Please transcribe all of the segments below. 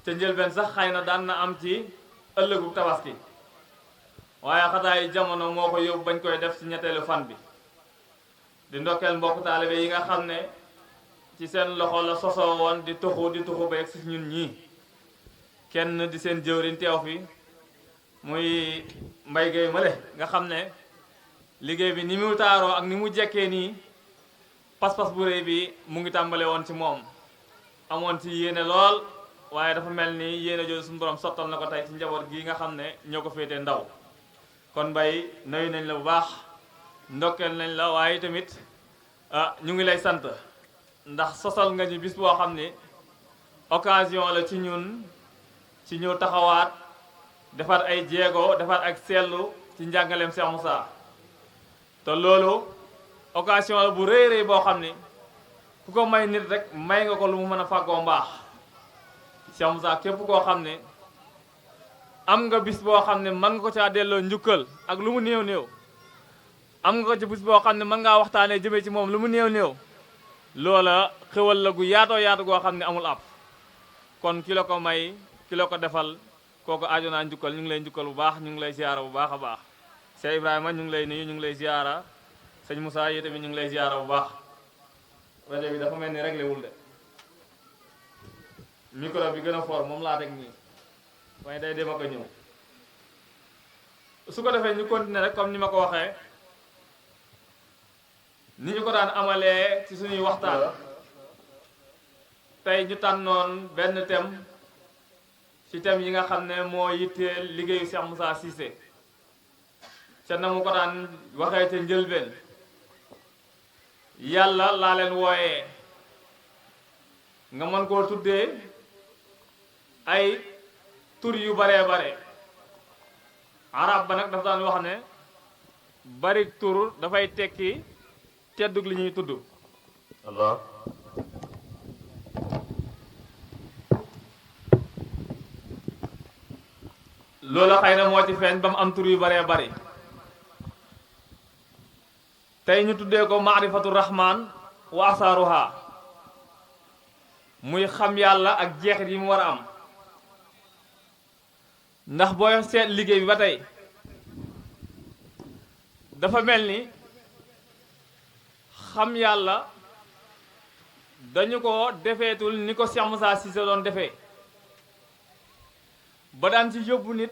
te njëlbeen sax xëy na daan na am ci ëllëgu tabaski waaye xataay jamono moo ko yóbbu bañ koy def ci ñetteelu fan bi di ndokkeel mbokk taalibe yi nga xam ne ci seen loxo la sosoo woon di tuxu ba yegg si ñun ñii kenn di seen jëwriñ teew fi muy Mbay Gay male nga xam ne liggéey bi ni mu taaroo ak ni mu jekkee nii pas-pas bu réy bi mu ngi tàmbale woon ci moom amoon ci yéene lool waaye dafa mel ni yéene jooju suñu borom sottal na ko tey ci njaboot gi nga xam ne ñoo ko féetee ndaw kon Mbay nuyu nañ la bu baax ndokkeel nañ la waaye tamit ñu ngi lay sant ndax sosal nga ñu bis boo xam ne occasion la ci ñun ci ñëw taxawaat defar ay jéego defar ak seetlu ci njàngaleem Cheikh Moussa te loolu occasion la bu rëy rëy boo xam ne ku ko may nit rek may nga ko lu mu mën a fàggoo mbaax Cheikh Moussa képp koo xam ne am nga bis boo xam ne mën nga ko caa delloo njukkal ak lu mu néew néew am nga ko ci bis boo xam ne mën ngaa waxtaanee jëmee ci moom lu mu néew néew loola xewal la gu yaatoo yaatu goo xam ne amul ab kon ki la ko may ki la ko defal kooku aajo naa njukkal ñu ngi lay njukkal bu baax ñu ngi lay ziyaara bu baax a baax Cheikh Ibrahima ñu ngi lay nuyu ñu ngi lay ziyaara sëñ Moussa yi tamit ñu ngi lay ziyaara bu baax rajo bi dafa mel ni réglé wul de micro bi gën a fort moom laa teg nii waaye day dem ak a ñëw su ko defee ñu continuer rek comme ni ma ko waxee ni ñu ko daan amalee ci suñuy waxtaan tey ñu tànnoon benn thème ci thème yi nga xam ne moo yitteel liggéeyu Cheikh Moussa Cissé ca na mu ko daan waxee ca njëlbeen yàlla laa leen wooyee nga mën koo tuddee ay tur yu baree bare arab ba nag dafa daan wax ne bari tur dafay tekki teddug li ñuy tudd Allah loola xëy na moo ci feeñ ba mu am tur yu baree bari tey ñu tuddee ko maarifatu rahman wa asaaruha muy xam yàlla ak jeexit yi mu war a am ndax booy seet liggéey bi ba tey dafa mel ni xam yàlla dañu ko defeetul ni ko Cheikh Moussa Cissé doon defee ba daan ci yóbbu nit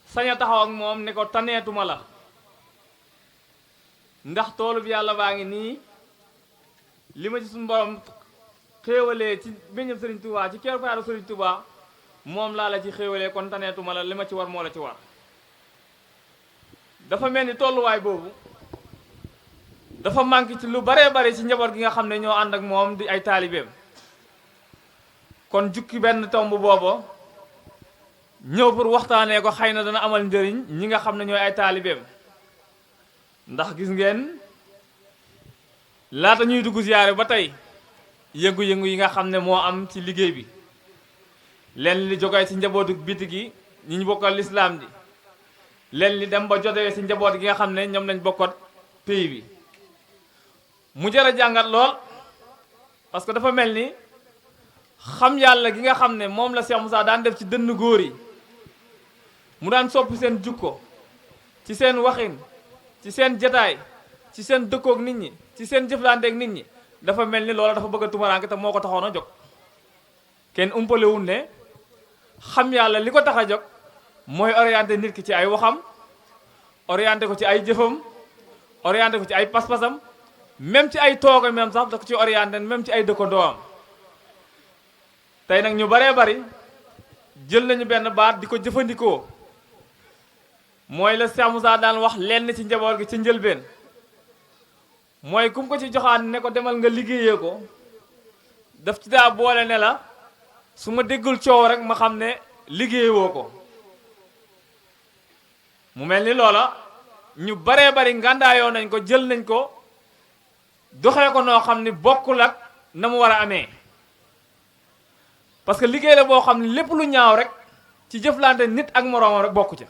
sañ a taxaw ak moom ne ko taneetuma la ndax toolu bi yàlla baa ngi nii li ma ci suñu borom xéewalee ci béñëb Sëriñ Touba ci keer faaru Sëriñ Touba moom laa la ci xéewalee kon taneetuma la li ma ci war moo la ci war dafa mel ni tolluwaay boobu dafa manqué ci lu baree bare ci njaboot gi nga xam ne ñoo ànd ak moom di ay taalibeem kon jukki benn tomb boobu ñëw pour waxtaanee ko xëy na dana amal njëriñ ñi nga xam ne ñooy ay taalibeem ndax gis ngeen laata ñuy dugg ziyaare ba tey yëngu-yëngu yi nga xam ne moo am ci liggéey bi leen li jógee ci njabootu biti gi ñi ñu bokkal lislaam ji leen li dem ba jotee ci njaboot gi nga xam ne ñoom lañ bokkat pays bi mu jar a jàngat lool parce que dafa mel ni xam yàlla gi nga xam ne moom la Cheikh Moussa daan def ci dënn góor yi mu daan soppi seen jukko ci seen waxin ci seen jataay ci seen dëkkook nit ñi ci seen jëflanteek nit ñi dafa mel ni loola dafa bëgg a tumaraanke te moo ko taxoon a jóg kenn umpalewul ne xam yàlla li ko tax a jóg mooy orienté nit ki ci ay waxam orienté ko ci ay jëfam orienté ko ci ay pas-pasam même ci ay tooga même sax da ko ci orienté même ci ay dëkkandoom tey nag ñu baree bari jël nañu benn baat di ko jëfandikoo mooy la Cheikh Moussa daan wax lenn ci njaboot gi ci njëlbeen mooy kum ko ci joxaan ne ko demal nga liggéeyee ko daf ci daa boole ne la su ma déggul coow rek ma xam ne liggéeyewoo ko mu mel ni loola ñu baree bari ngàndaayoo nañ ko jël nañ ko doxee ko noo xam ni bokkul ak na mu war a amee parce que liggéey la boo xam ne lépp lu ñaaw rek ci jëflante nit ak moroomam rek bokku ca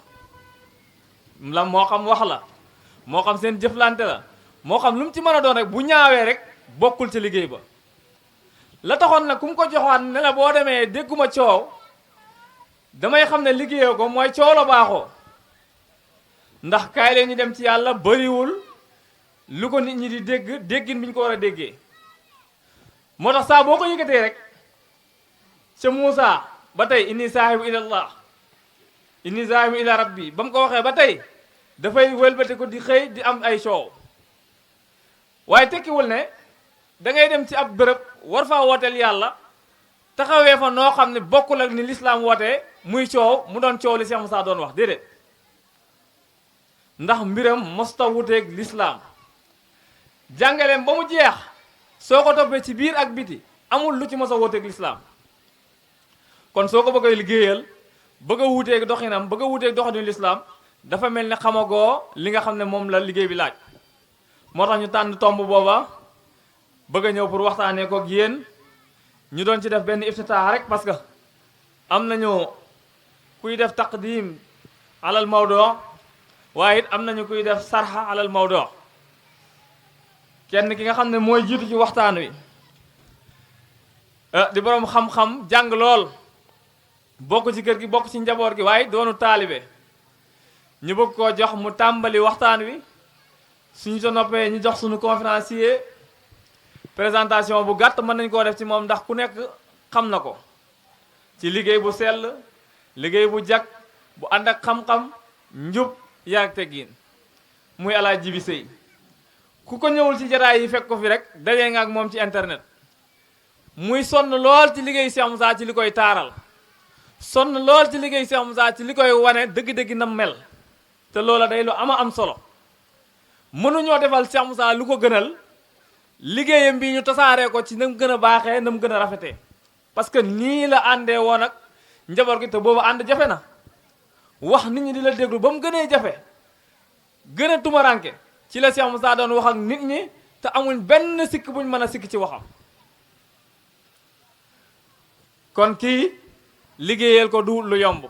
la moo xam wax la moo xam seen jëflante la moo xam lu mu ci mën a doon rek bu ñaawee rek bokkul ci liggéey ba. la taxoon nag ku mu ko joxoon ne la boo demee dégguma coow damay xam ne liggéeyoo ko mooy coow la baaxoo ndax kaay leen ñu dem ci yàlla bariwul lu ko nit ñi di dégg déggin bi ñu ko war a déggee. moo tax saa boo ko yëkkatee rek ca Muusa ba tey inni zaahibu ilallah inni zaahibu ila rabbi ba mu ko waxee ba tey dafay wëlbate ko di xëy di am ay coow waaye tekkiwul ne da ngay dem ci ab bërëb war faa wooteel yàlla taxawee fa noo xam ne bokkul ak ni lislaam wootee muy coow mu doon coow li Cheikh Moussa doon wax déedéet ndax mbiram mosta wuteeg lislaam jàngaleem ba mu jeex soo ko toppee ci biir ak biti amul lu ci mos a wuteeg lislaam kon soo ko bëggee liggéeyal bëgg a wuteeg doxinam bëgg a wuteeg doxinu lislaam dafa mel ne xamagoo li nga xam ne moom la liggéey bi laaj moo tax ñu tànn tomb booba bëgg a ñëw pour waxtaanee ko ak yéen ñu doon ci def benn iftitaax rek parce que am nañu kuy def taqdim alal mawdo waaye it am nañu kuy def sarxa alal mawdo kenn ki nga xam ne mooy jiitu ci waxtaan wi di boroom xam-xam jàng lool bokk ci kër gi bokk ci njaboot gi waaye doonu taalibe ñu bëgg koo jox mu tàmbali waxtaan wi suñu sa noppee ñu jox suñu conférencier présentation bu gàtt mën nañ koo def ci moom ndax ku nekk xam na ko ci liggéey bu sell liggéey bu jag bu ànd ak xam-xam njub yaag teggiin muy Alaaji Jibi Sëy ku ko ñëwul ci jataay yi fekk ko fi rek dajee nga ak moom ci internet muy sonn lool ci liggéey Cheikh Moussa ci li koy taaral sonn lool ci liggéey Cheikh Moussa ci li koy wane dëgg-dëgg nam mel te loola day lu ama am solo mënuñoo defal Cheikh Moussa lu ko gënal liggéeyam bi ñu tasaaree ko ci nam gën a baaxee nam gën a rafetee parce que nii la àndee woon ak njaboot gi te boobu ànd jafe na wax nit ñi di la déglu ba mu gënee jafe gën a tumaranke ci la Cheikh Moussa doon wax ak nit ñi te amuñ benn sikk buñ mën a sikk ci waxam kon kii liggéeyal ko du lu yomb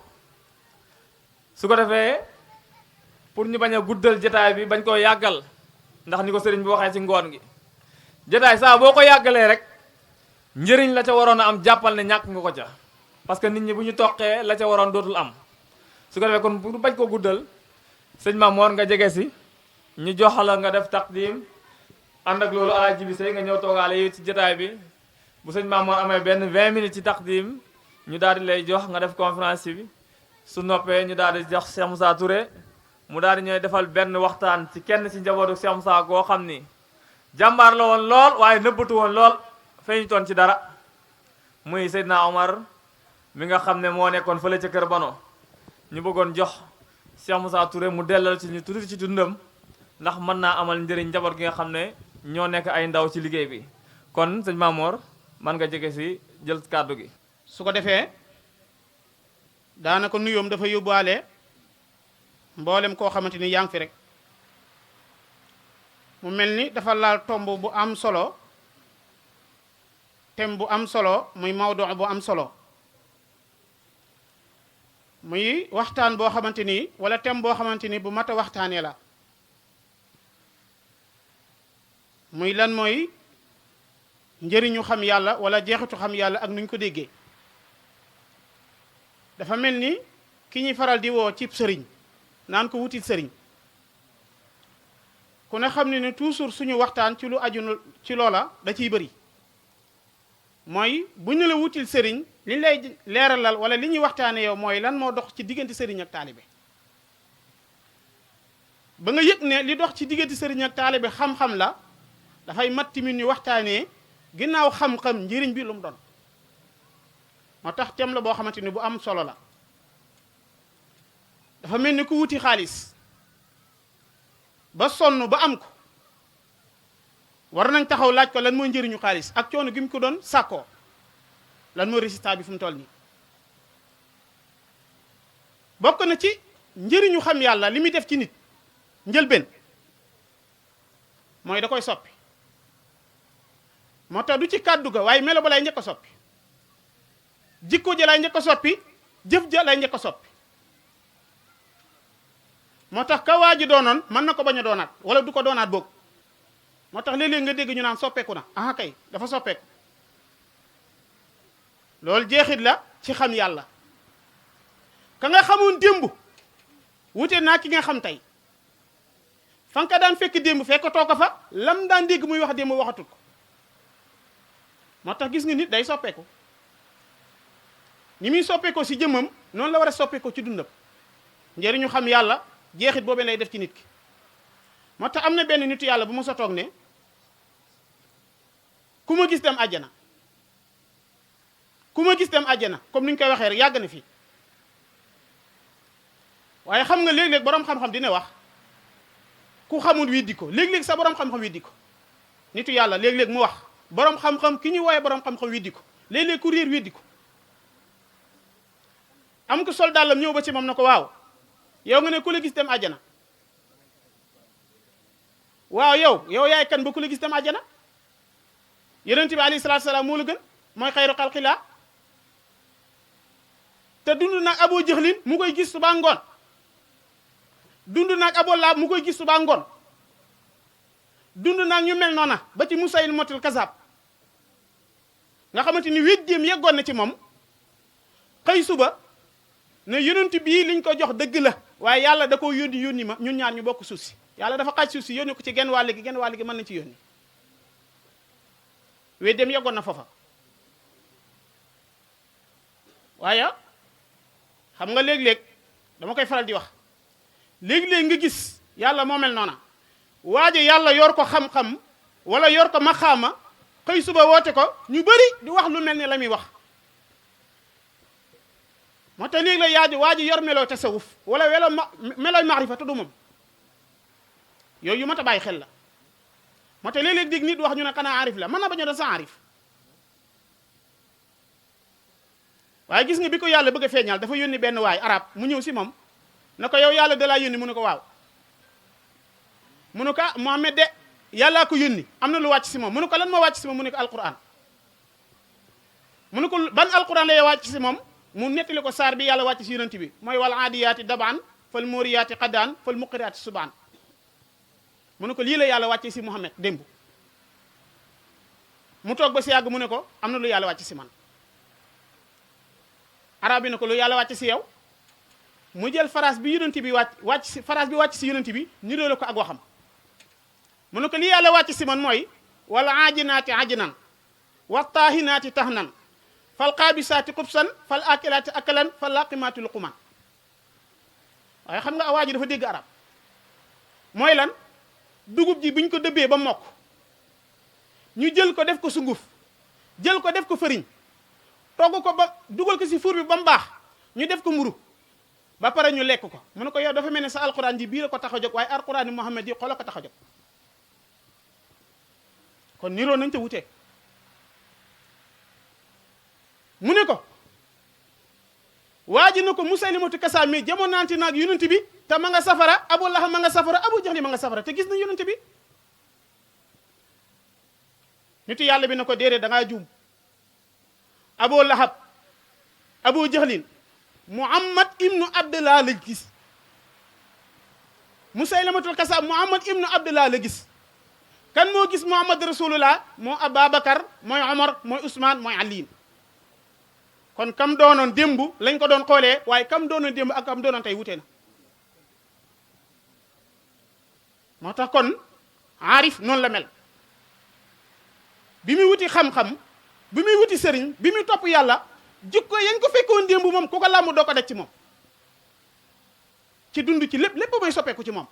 su ko defee pour ñu bañ a guddal jataay bi bañ koo yàggal ndax ni ko sëriñ bi waxee ci ngoon gi jataay saa boo ko yàggalee rek njëriñ la ca waroon a am jàppal ne ñàkk nga ko ca parce que nit ñi bu ñu toqee la ca waroon dootul am su ko defee kon pour bañ ko guddal sëñ Mamoor nga jege si ñu jox la nga def taqdim ànd ak loolu Alaaji Jibi Sëy nga ñëw toogaale yi ci jataay bi bu sëñ Mamoor amee benn 20 minutes ci taqdim ñu daal di lay jox nga def conférence bi su noppee ñu daal di jox Cheikh Moussa Touré mu daal di ñooy defal benn waxtaan ci kenn ci njabootu Cheikh Moussa koo xam ni jàmbaar la woon lool waaye nëbbatu woon lool feeñu toon ci dara muy Seydina Omar mi nga xam ne moo nekkoon fële ca kër Bano ñu bëggoon jox Cheikh Moussa Touré mu dellal ci ñu tuuti ci dundam ndax mën naa amal njëriñ njaboot gi nga xam ne ñoo nekk ay ndaw ci liggéey bi kon sëñ Mamoor man nga jege si jël kàddu gi. su ko defee daanaka nuyoom dafa yóbbaale mboolem koo xamante ni yaa ngi fi rek mu mel ni dafa laal tomb bu am solo thème bu am solo muy mawdu bu am solo muy waxtaan boo xamante ni wala thème boo xamante ni bu mat a waxtaanee la muy lan mooy njëriñu xam yàlla wala jeexitu xam yàlla ak nuñ ko déggee dafa mel ni ki ñuy faral di woo cib sëriñ naan ko wutil sëriñ ku ne xam ne ne toujours suñu waxtaan ci lu aju ci loola da ciy bëri mooy bu ñu la wutil sëriñ li ñu lay leeralal wala li ñuy waxtaane yow mooy lan moo dox ci diggante sëriñ ak taalibe ba nga yëg ne li dox ci diggante sëriñ ak taalibe xam-xam la dafay mat tamit ñu waxtaanee ginnaaw xam-xam njëriñ bi lu mu doon moo tax thème la boo xamante ni bu am solo la dafa mel ni ku wuti xaalis ba sonn ba am ko war nañ taxaw laaj ko lan mooy njëriñu xaalis ak coono gi mu ko doon sàkkoo lan mooy résultat bi fu mu toll nii bokk na ci njëriñu xam yàlla li muy def ci nit njëlbeen mooy da koy soppi moo tax du ci kàddu ga waaye melo ba lay njëkk a soppi jikko ja lay njëkk a soppi jëf ja lay njëkk a soppi moo tax ka waa ji doonoon mën na ko bañ a doonaat wala du ko doonaat boog moo tax léeg-léeg nga dégg ñu naan soppeeku na ah kay dafa soppeeku loolu jeexit la ci xam yàlla ka nga xamoon démb wute naa ki nga xam tey fa nga ko daan fekk démb fekkatoo ko fa lam daan dégg muy wax démb waxatul ko moo tax gis nga nit day soppeeku ni muy soppeekoo si jëmmam noonu la war a soppeekoo ci dundam njëriñu xam yàlla jeexit boobee lay def ci nit ki moo tax am na benn nitu yàlla bu ma sa toog ne ku ma gis dem àjjana ku ma gis dem àjjana comme ni ñu koy waxee rek yàgg na fii waaye xam nga léeg-léeg boroom xam-xam dina wax ku xamul weddi ko léeg-léeg sa boroom xam-xam weddi ko nitu yàlla léeg-léeg mu wax boroom xam-xam ki ñuy wooye boroom xam-xam weddi ko léeg-léeg ku réer weddi ko am ko sol dàllam ñëw ba ci moom na ko waaw yow nga ne ku la gis dem àjjana waaw yow yaay kan ba ku la gis dem àjjana yonent bi alayhi salaatu salaam moo la gën mooy xayru xalqilaa te dund nag Abu Jahlin mu koy gis suba ngoon dund nag Abu Lahab mu koy gis suba ngoon dund nag ñu mel noona ba ci Musaylimatul Kazaab nga xamante ni weddeem yeggoon na ci moom xëy suba ne yonent bii liñ ko jox dëgg la waaye yàlla da koo yónni ma ñun ñaar ñu bokk suuf si yàlla dafa xaaj suuf si yónni ko ci genn wàll gi mën na ci yónni weddeem yeggoon na foofa waaye xam nga léeg-léeg dama koy faral di wax léeg-léeg nga gis yàlla moo mel noona waaje yàlla yor ko xam-xam wala yor ko maxaama xëy suba woote ko ñu bari di wax lu mel ni la muy wax moo tax léegi la yaaji waa ji yor meloo tasawuf wala melooy maarifa te du moom yooyu yu mat a bàyyi xel la moo tax léeg-léeg dig nit wax ñu ne xanaa arif la mën na bañ a doon sa arif waaye gis nga bi ko yàlla bëgg a feeñal dafa yónni benn waay arab mu ñëw si moom na ko yow yàlla da laa yónni mu ne ko waaw mu ne ko Muhammad de yàllaa ko yónni am na lu wàcc si moom mu ne ko lan moo wàcc si moom mu ne ko alquran mu ne ko ban alquran lay wàcc si moom mu nettali ko saar bi yàlla wàcc si yonent bi mooy wal aadiyaati dabaan fal mooriyaati qadaan fal muqiraati subaan mu ne ko lii la yàlla wàcce si Muhammad démb mu toog ba si yàgg mu ne ko am na lu yàlla wàcc si man arab bi ne ko lu yàlla wàcc si yow mu jël phrase bi yonent bi wàcc si phrase bi wàcc si yonent bi niroole ko ak waxam mu ne ko lii yàlla wàcc si man mooy wal aajinaati ajnan wa taahinaati tahnan fal qaabisaati xubsan fal akilaati akalan fal laqimaati luquman waaye xam nga awaa ji dafa dégg arab mooy lan dugub ji buñ ko dëbbee ba mokk ñu jël ko def ko sunguf jël ko def ko fëriñ togg ko ba dugal ko si fuur bi ba mu baax ñu def ko mburu ba pare ñu lekk ko mu ne ko yow dafa mel ne sa alquran ji bii la ko tax a jóg waaye alquran yi Muhammad yi xoola ko tax a jóg kon niroo nañ te wutee mu ne ko waa ji na ko Musaylimatu Kazaab mi jamonaante naag yonent bi te ma nga safara Abu Lahab ma nga safara Abu Jahl ma nga safara te gis na yonent bi nitu yàlla bi na ko déedéet da ngaa juum Abu Lahab Abu Jahlin Muhammad ibnu Abdullah la gis Musaylimatul Kazaab Muhammad ibnu Abdullah la gis kan moo gis Muhammad rasulullah moo Ababakar mooy Omar mooy Ousmane mooy Ali kon kam doonoon démb lañ ko doon xoolee waaye kam doonoon démb ak kam doonoon tey wute na moo tax kon aarif noonu la mel bi muy wuti xam-xam bi muy wuti sëriñ bi muy topp yàlla jikko yañ ko fekkoon démb moom ku ko làmm doo ko daj ci moom ci dund ci lépp mooy soppeeku ci moom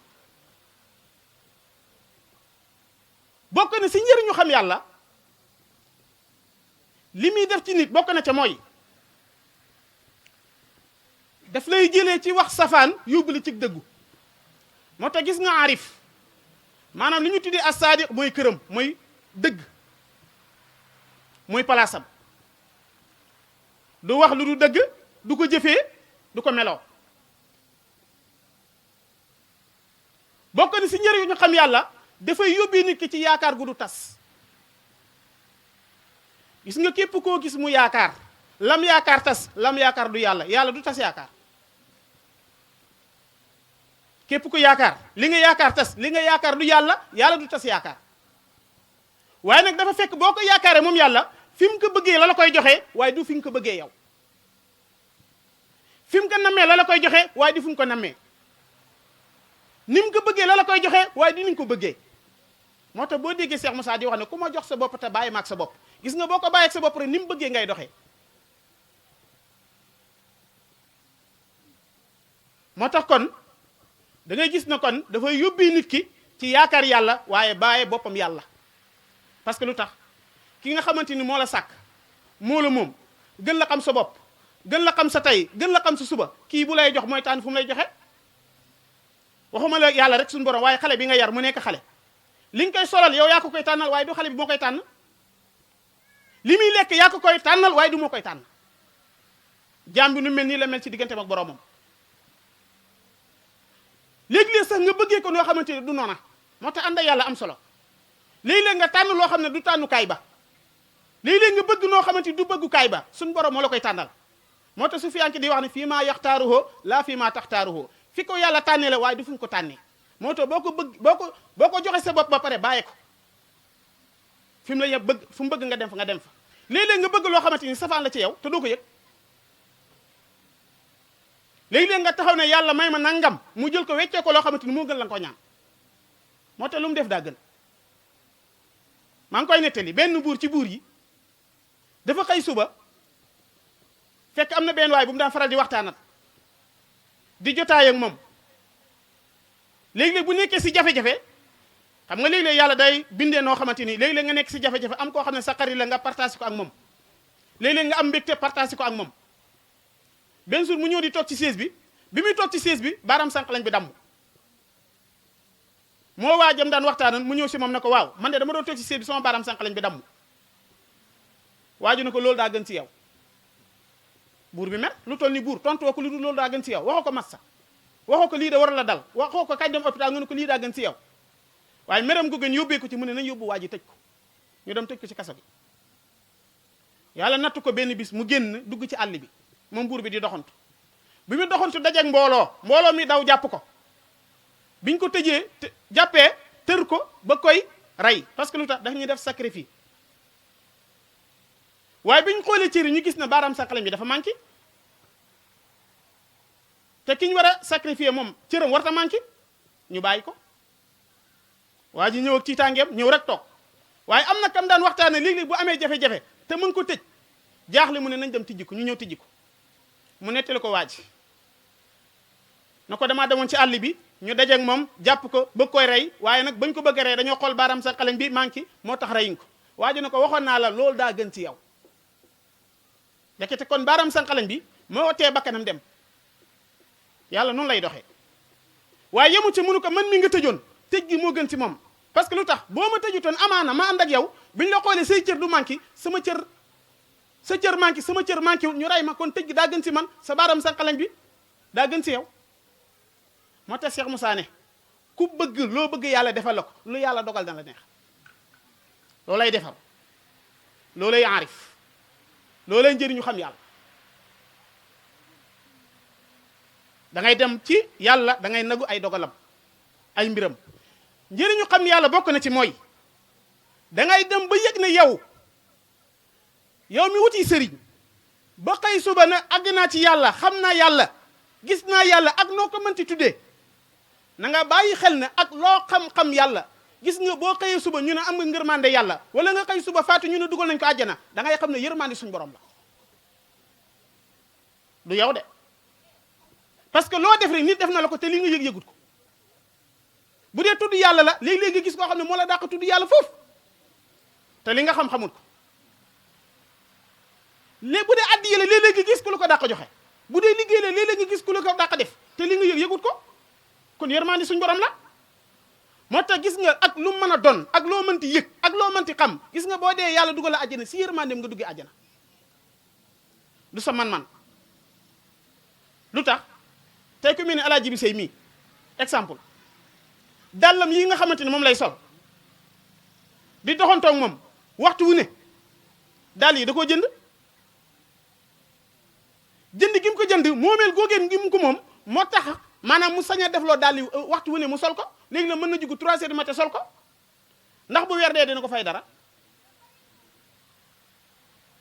bokk na si njëriñu xam yàlla li muy def ci nit bokk na ca mooy daf lay jëlee ci wax safaan yóbbuli ci dëggu moo tax gis nga aarif maanaam li ñu tuddee as-saadiq mooy këram mooy dëgg mooy palaasam du wax lu du dëgg du ko jëfee du ko meloo bokk na si njëriñ ñu xam yàlla dafay yóbbee nit ki ci yaakaar gu du tas gis nga képp koo gis mu yaakaar lam yaakaar tas lam yaakaar du yàlla yàlla du tas yaakaar képp ku yaakaar li nga yaakaar tas li nga yaakaar du yàlla yàlla du tas yaakaar waaye nag dafa fekk boo ko yaakaaree moom yàlla fi mu ko bëggee la la koy joxe waaye du fi nga ko bëggee yow fi mu ko nammee la la koy joxe waaye du fi mu ko nammee ni mu ko bëggee la la koy joxe waaye di ni nga ko bëggee moo tax boo déggee Cheikh Moussa di wax ne ku ma jox sa bopp te bàyyi ma ak sa bopp gis nga boo ko bàyyi ak sa bopp rek ni mu bëggee ngay doxee moo tax kon da ngay gis na kon dafay yóbbi nit ki ci yaakaar yàlla waaye bàyyi boppam yàlla parce que lu tax ki nga xamante ni moo la sàkk moo la moom gën la xam sa bopp gën la xam sa tey gën la xam sa suba kii bu lay jox mooy tànn fu mu lay joxe waxuma la yàlla rek suñu borom waaye xale bi nga yar mu nekk xale li nga koy solal yow yaa ko koy tànnal waaye du xale bi moo koy tànn li muy lekk yaa ko koy tànnal waaye du moo koy tànn jaam bi nu mel nii la mel ci digganteem ak boromam léegi-léeg sax nga bëggee ko noo xamante ne du noona moo tax ànd ak yàlla am solo léeg-léeg nga tànn loo xam ne du tànnukaay ba léeg-léeg nga bëgg noo xamante ni du bëggukaay ba suñu borom moo la koy tànnal moo tax su fiyanke di wax ne fii maa yaxtaaruhoo laa fii maa taxtaaruhoo fi ko yàlla tànnee la waaye du fu mu ko tànnee moo tax boo ko joxe sa bopp ba pare bàyyi ko fi mu la yeb bëgg fu mu bëgg nga dem fa léeg-léeg nga bëgg loo xamante ni safaan la ci yow te doo ko yëg léeg-léeg nga taxaw ne yàlla may ma nangam mu jël ko weccee ko loo xamante ni moo gën la nga ko ñaan moo tax lu mu def daa gën maa ngi koy nettali benn buur ci buur yi dafa xëy suba fekk am na benn waay bu mu daan faral di waxtaanat di jotaay ak moom léegi-léeg bu nekkee si jafe-jafe xam nga léegi-léeg yàlla day bindee noo xamante ni léegi-léeg nga nekk si jafe-jafe am koo xam ne sa xarit la nga partage ko ak moom léegi-léeg nga am mbégte partage ko ak moom benn jour mu ñëw di toog ci chaise bi muy toog ci chaise bi baaraam sànq lañ bi damm moo waa jëm daan waxtaanoon mu ñëw si moom ne ko waaw man de dama doon toog ci chaise bi sama baaraam sànq lañ bi damm waaju ne ko loolu daa gën ci yow buur bi mer lu toll ni buur tontu ko lu dul loolu daa gën ci yow waxoo ko massa waxoo ko lii da war la dal waxoo ko kañ dem hôpital nga ne ko lii daa gën ci yow waaye meram gu gën yóbbee ko ci mu ne nañ yóbbu waa ji tëj ko ñu dem tëj ko ci kaso gi yàlla nattu ko benn bis mu génn dugg ci àll bi moom buur bi di doxantu bi mu doxantu dajeeg mbooloo mi daw jàpp ko biñ ko tëjee jàppee tër ko ba koy rey parce que lu tax daf ñuy def sacrifice waaye biñ xoolee cëri ñu gis na baaraam sànqaleñ bi dafa manqué te ki ñu war a sacrifier moom cëram warta manqué ñu bàyyi ko waa ji ñëw ak tiitaangeem ñëw rek toog waaye am na kam daan waxtaane léeg-léeg bu amee jafe-jafe te mën ko tëj jaaxle mu ne nañ dem tijji ko ñu ñëw tijji ko mu nettali ko waa ji na ko damaa demoon ci àll bi ñu dajeeg moom jàpp ko bëgg koy rey waaye nag bañ ko bëgg a rey dañoo xool baaraam sànqaleñ bi manqué moo tax reyiñ ko waa ji na ko waxoon naa la loolu daa gën ci yow ndekete kon baaraam sànqaleñ bi moo tee bakkanam dem yàlla noonu lay doxee waaye yemu ci mënu ko man mi nga tëjoon tëj gi moo gën ci moom parce que lu tax boo ma tëjutoon amaana ma ànd ak yow biñ la xoolee say cër du manqué sa cër manqué sama cër manqué ñu rey ma kon tëj gi daa gën ci man sa baaraam sànqaleñ bi daa gën ci yow moo tax Cheikh Moussa ne ku bëgg loo bëgg yàlla defal la ko lu yàlla dogal dana la neex loolay defar loolay aarif loolay njëriñu xam yàlla da ngay dem ci yàlla da ngay nagu ay dogalam ay mbiram njëriñu xam yàlla bokk na ci mooy da ngay dem ba yëg ne yow mi wuti sëriñ ba xëy suba na àgg naa ci yàlla xam naa yàlla gis naa yàlla ak noo ko mënti tuddee na nga bàyyi xel ne ak loo xam-xam yàlla gis nga boo xëyee suba ñu ne am nga ngërmande yàlla wala nga xëy suba faatu ñu ne dugal nañ ko àjjana da ngay xam ne yërmande suñ borom la du yow de parce que loo def rek nit def na la ko te li nga yëg-yëgut ko bu dee tudd yàlla la léegi-léegi nga gis koo xam ne moo la dàq tudd yàlla foofu te li nga xam-xamut ko léegi bu dee addiya la léeg-léegi nga gis ku la ko dàq joxe bu dee liggéey la léeg-léegi nga gis ku la ko dàq def te li nga yëg-yëgut ko kon yërmande suñ borom la moo tax gis nga ak lu mën a doon ak loo mënti yëg ak loo mënti xam gis nga boo dee yàlla dugal la àjjana si yërmandeem nga duggee àjjana du sa man-man lu tax tey ku mel ne Alaaji bi Sey mii exemple dàllam yi nga xamante ne moom lay sol di doxantoog moom waxtu wu ne dàll yi da koo jënd gi mu ko jënd moomeel googeen gi mu ko moom moo tax maanaam mu sañ a def loo daal di waxtu wu ne mu sol ko léegi nag mën na jugu 3 heures du matin sol ko ndax bu weer dee dina ko fay dara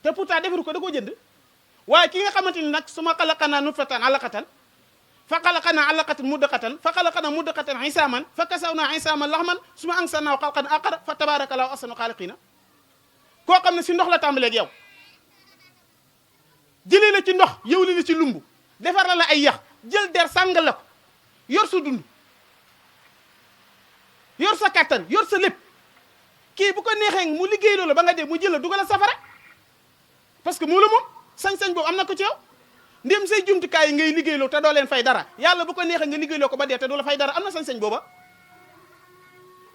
te pourtant defaru ko da koo jënd waaye ki nga xamante ni nag suma xalaqanaa nutfatan alaqatan fa xalaqanaa alaqatan mudaqatan fa xalaqanaa mudaqatan isaaman fa kasawnaa isaaman laxman suma ansannaahu xalqan aqara fa tabaarakallaahu ahsanu xaaliqiina koo xam ne si ndox la tàmbaleeg yow jëlee la ci ndox yow li la ci lumbu defar la ay yax jël der sàngal la ko yor sa dund yor sa kàttan yor sa lépp kii bu ko neexee mu liggéey loolu ba nga dee mu jël la dugal a safara parce que moo la moom sañ-sañ boobu am na ko ci yow ndéem say jumtukaay yi ngay liggéeyloo te doo leen fay dara yàlla bu ko neexee nga liggéeyloo ko ba dee te du la fay dara am na sañ-sañ booba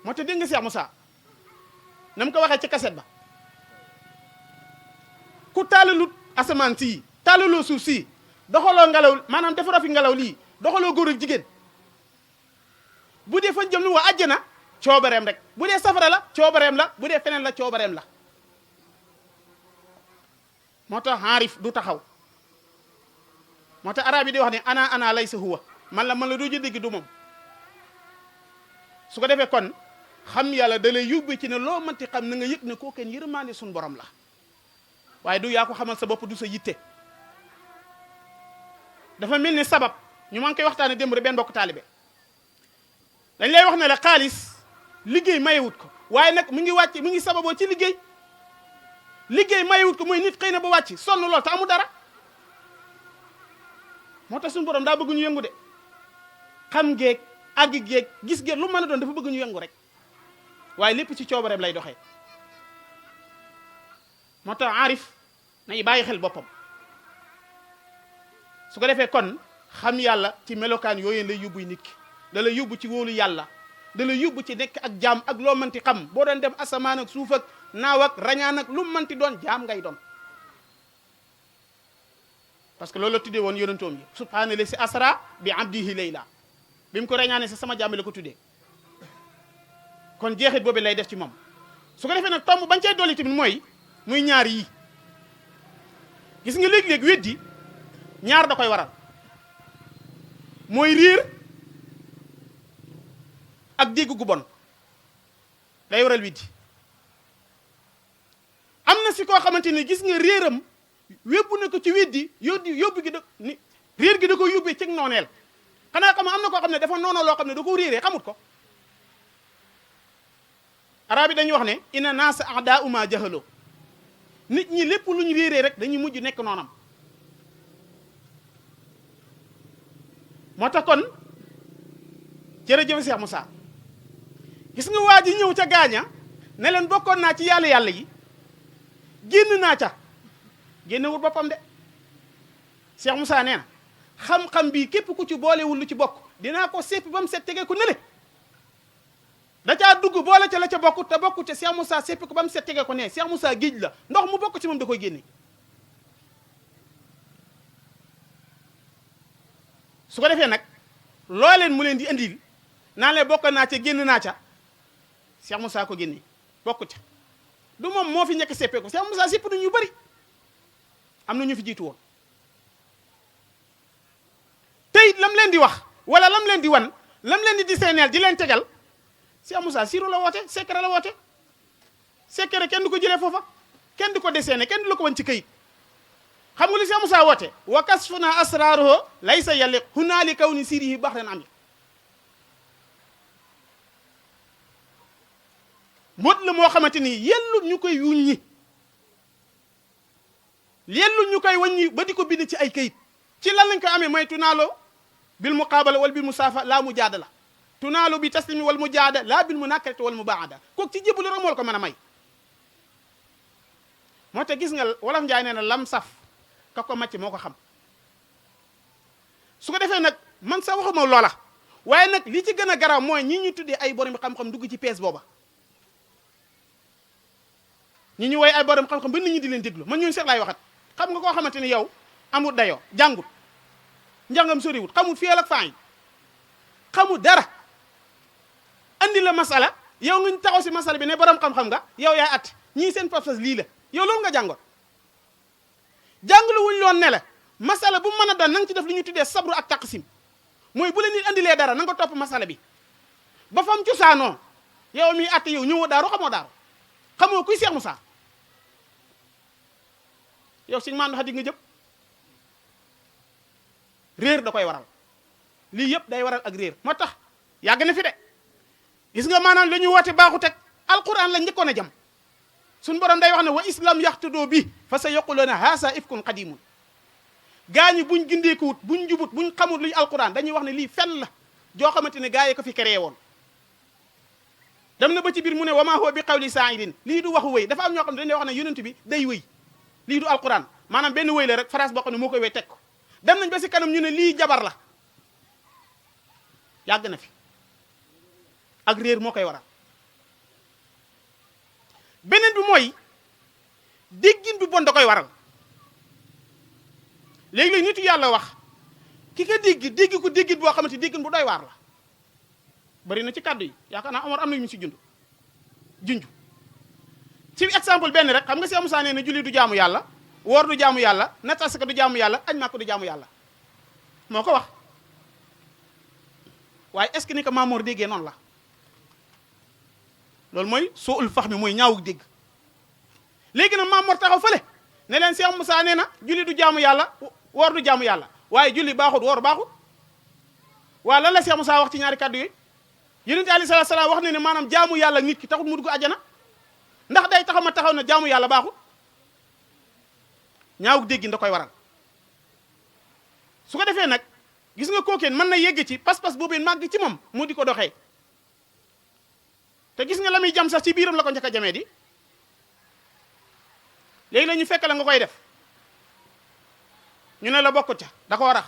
moo tax dégg nga Cheikh Moussa na mu ko waxee ci kaset ba ku taalalut asamaan sii taalaloo suuf sii doxaloo ngelaw maanaam defaroo fi ngelaw lii doxaloo góor ak jigéen bu dee fañ jëm ni waa àjjana coobareem rek bu dee safara la coobareem la bu dee feneen la coobareem la moo tax xaarif du taxaw moo tax arab yi di wax ne ana laysa huwa man la doo jë dégg du moom su ko defee kon xam yàlla da lay yóbbu ci ne loo mënti xam na nga yëg ne koo kenn yërmaande suñu borom la waaye du yaa ko xamal sa bopp du sa yitte dafa mel ni sabab ñu maa ngi koy waxtaane démb rek benn bokk taalibe dañ lay wax ne la xaalis liggéey mayewut ko waaye nag mu ngi sababoo ci liggéey mayewut ko mooy nit xëy na ba wàcc sonn lool te amu dara moo tax suñu borom daa bëgg ñu yëngu de xam geeg àgg geeg gis geeg lu mën a doon dafa bëgg ñu yëngu rek waaye lépp ci coobareem lay doxee moo tax aarif nañu bàyyi xel boppam su ko defee kon xam yàlla ci melokaan yooyu lay yóbbu nit ki da lay yóbbu ci wóolu yàlla da lay yóbbu ci nekk ak jaam ak loo mënti xam boo doon dem asamaan ak suuf ak naaw ak rañaan ak lu mënti doon jaam ngay doon parce que loolu la tuddee woon yonentoom yi subhaana si asra bi abdihi layla bi mu ko rañaane sa sama jaam la ko tuddee kon jeexit boobu lay def ci moom su ko defee nag tomb bañ cey dolli tamit muy ñaar yi gis nga léeg-léeg weddi ñaar da koy waral mooy riir ak dégg gu bon day waral weddi am na si koo xamante ni gis nga réeram wébbu na ko ci weddi yóbbu gi réer gi da ko yóbbee cig nooneel xanaa xam am na koo xam ne dafa noonoo loo xam ne da ko réeree xamut ko arab yi dañuy wax ne ina naasa ahda uma jahaloo nit ñi lépp lu ñu réeree rek dañuy mujj nekk noonam moo tax kon jërëjëf Cheikh Moussa gis nga waa ji ñëw ca gaaña ne leen bokkoon naa ci yàlla yi génn naa ca génnewul boppam de Cheikh Moussa nee na xam-xam bii képp ku ci boolewul lu ci bokk dinaa ko seppi ba mu set tege ko nële da caa dugg boole ca la ca bokk te bokku ca Cheikh Moussa seppi ko ba mu set tege ko ne Cheikh Moussa géej la ndox mu bokk ci moom da koy génne su ko defee nag loo leen mu leen di indil naan leen bokk naa ca génn naa ca Cheikh Moussa ko génne bokku ca du moom moo fi ñekk seppee ko Cheikh Moussa sepp nañu bari am na ñu fi jiitu woon tey lam leen di wax wala lam leen di wan lam leen di diseeneel di leen tegal Cheikh Moussa siro la woote secret la woote secret kenn du ko jëlee foofa kenn du ko deseene kenn du la ko wan ci këyit xam nga li Cheikh Moussa woote wa kasfuna asraruhu laysa yaliq hunaali kaw ni sirihi baxran am mbóot la moo xamante ni yellu ñu koy wuññi yellu ñu koy waññi ba di ko bind ci ay këyit ci lan lañ ko amee mooy tunaaloo bil muqaabala wal bil musaafa laa mujaadala tunaalu bi taslimi wal mujaada laa bil munakarati wal mubaada kooku ci jébbalu rek moo la ko mën a may moo tax gis nga wolof njaay nee na lam saf ka ko màcc moo ko xam su ko defee nag man sa waxuma loola waaye nag li ci gën a garaaw mooy ñi ñu tuddee ay borom xam-xam dugg ci pees booba ñi ñu woy ay borom xam-xam ba nit ñi di leen déglu man ñun seet laay waxat xam nga koo xamante ni yow amul dayoo jàngut njàngam soriwut xamul fiyal ak faañ xamul dara andi la masala yow nga taxaw si masala bi ne borom xam-xam nga yow yaay at ñii seen pas-pas lii la yow loolu nga jàngoon jàngalu wuñ loon ne la masala bu mën a doon na nga ci def li ñu tuddee sabru ak taqsim mooy bu la nit andilee dara na nga topp masala bi ba fam cosaanoo yow mi atte yow ñëwoo daaru xamoo kuy Cheikh Moussa yow suñu maandu xadik nga jëm réer da koy waral lii yëpp day waral ak réer moo tax yàgg na fi de gis nga maanaam la ñuy woote baaxu teg alquran la njëkkoon a jam suñu borom day wax ne wa islam yaxtudoo bi fa sa yaquluna haasa ifkun qadimun gaa ñi buñ gindeekuwut buñ jubut buñ xamul luy alquran dañuy wax ne lii fen la joo xamante ne gaa yi ko fi créé woon dem na ba ci biir mu ne wa maa huwa bi qawli saa'idin lii du waxu wëy dafa am ñoo xam ne dañuy wax ne yonent bi day wëy lii du alquran maanaam benn wëy la rek phrase boo xam ne moo koy wëy teg ko dem nañ ba si kanam ñu ne lii jabar la yàgg na fi ak réer moo koy waral beneen bi mooy déggin bi bon da koy waral léegi-léegi nitu yàlla wax ki ka dégg ko déggin boo xamante déggin bu doy waar la bari na ci kàddu yi yaakaar naa Omar am na ñu si junj ci exemple benn rek xam nga Cheikh Moussa nee na julli du jaamu yàlla woor du jaamu yàlla natt asaka du jaamu yàlla añ Makka du jaamu yàlla moo ko wax waaye est-ce que ni ko Maamoor déggee noonu la loolu mooy suul fahmi mooy ñaawug dégg léegi nag Maamoor taxaw fële ne leen Cheikh Moussa nee na julli du jaamu yàlla woor du jaamu yàlla waaye julli baaxut woor baaxut waaye lan la Cheikh Moussa wax ci ñaari kàddu yooyu yonent alayhi salaatu salaam wax ne ne maanaam jaamu yàlla nit ki taxut mu dugg àjjana ndax day taxaw na jaamu yàlla baaxut ñaawug dégg da koy waral su ko defee nag gis nga kookeen mën na yegg ci pas-pas boobu màgg ci moom mu di ko doxee te gis nga la muy jam sax ci biiram la ko njëkk a jamee di léegi la ñu fekk la nga koy def ñu ne la bokkut ca da koo rax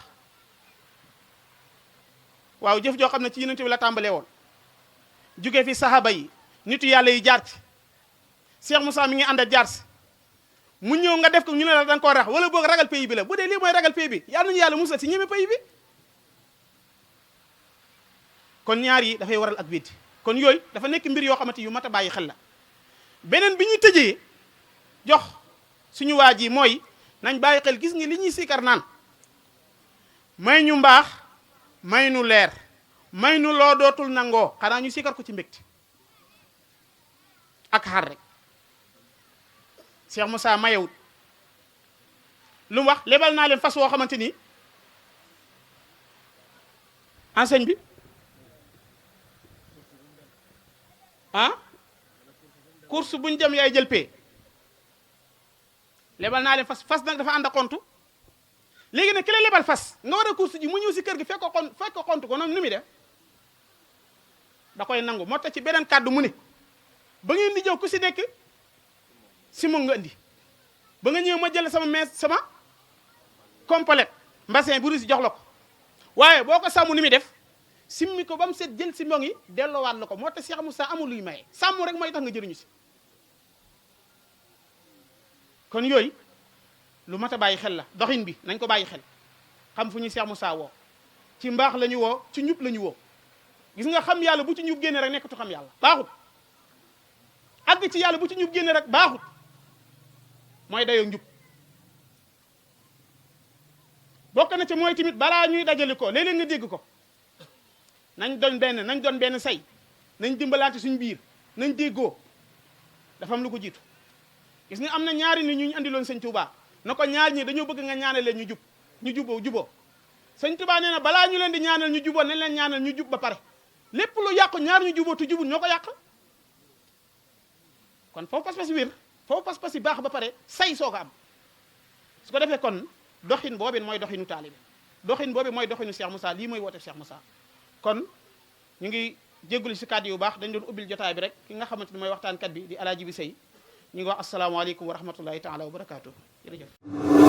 waaw jëf joo xam ne ci yonent bi la tàmbalee woon jóge fi sahaba yi nitu yàlla yi jaar ci Cheikh Moussa mi ngi ànd ak jaar si mu ñëw nga def ko ñu ne la da nga koo rax wala boog ragal pays bi la bu dee lii mooy ragal pays bi yàlla nañu yàlla musal si ñeme pays bi kon ñaar yi dafay waral ak weddi kon yooyu dafa nekk mbir yoo xamante yu mat a bàyyi xel la beneen bi ñuy tëjee jox suñu waa ji mooy nañ bàyyi xel gis nga li ñuy sikar naan may ñu mbaax may nu leer may nu loo dootul nangoo xanaa ñu sikar ko ci mbégte ak xar rek Cheikh Moussa mayewut lu mu wax lebal naa leen fas woo xamante ni enseigne bi course buñ dem yaay jël pee lebal naa leen fas nag dafa ànd ak kontu léegi nag ki la lebal fas nga war a course ji mu ñëw si kër gi fekk ko kontu ko noonu nu muy def da koy nangu moo tax ci beneen kàddu mu ne ba ngeen di jëw ku si nekk si moom nga indi ba nga ñëw ma jël sama complète mbassin bu rusi jox la ko waaye boo ko sàmm ni muy def simmi ko ba mu set jël si mbong yi delloowaat la ko moo tax Cheikh Moussa amul luy maye sàmm rek mooy tax nga jëriñu si kon yooyu lu mat a bàyyi xel la doxin bi nañ ko bàyyi xel xam fu ñu Cheikh Moussa woo ci mbaax la ñu woo ci ñub la ñu woo gis nga xam yàlla bu ci ñub génne rek nekkatu xam yàlla baaxut àgg ci yàlla bu ci ñub génne rek baaxut mooy dayoo njub bokk na ci mooy tamit balaa ñuy dajale ko léeg-léeg nga dégg ko nañ doon benn say nañ dimbalante suñu biir nañ déggoo dafa am lu ko jiitu gis nga am na ñaari nit ñu andiloon sëñ Touba na ko ñaar ñi dañoo bëgg nga ñaanal leen ñu juboo sëñ Touba nee na balaa ñu leen di ñaanal ñu juboo nañ leen ñaanal ñu jub ba pare lépp lu yàqu ñaar ñu juboo te jubul ñoo ko yàq kon foofu pas-pas wér foofu pas-pas yi baax ba pare say soo ko am su ko defee kon doxin boobu mooy doxinu taalibe doxin boobu mooy doxinu Cheikh Moussa lii mooy woote Cheikh Moussa kon ñu ngi jéggulu si kàddu yu baax dañ doon ubbil jotaay bi rek ki nga xamante ni mooy waxtaankat bi di Alaaji bi Sey ñu ngi wax asalaamaaleykum wa rahmatullahi taala wa barakaatu jërëjëf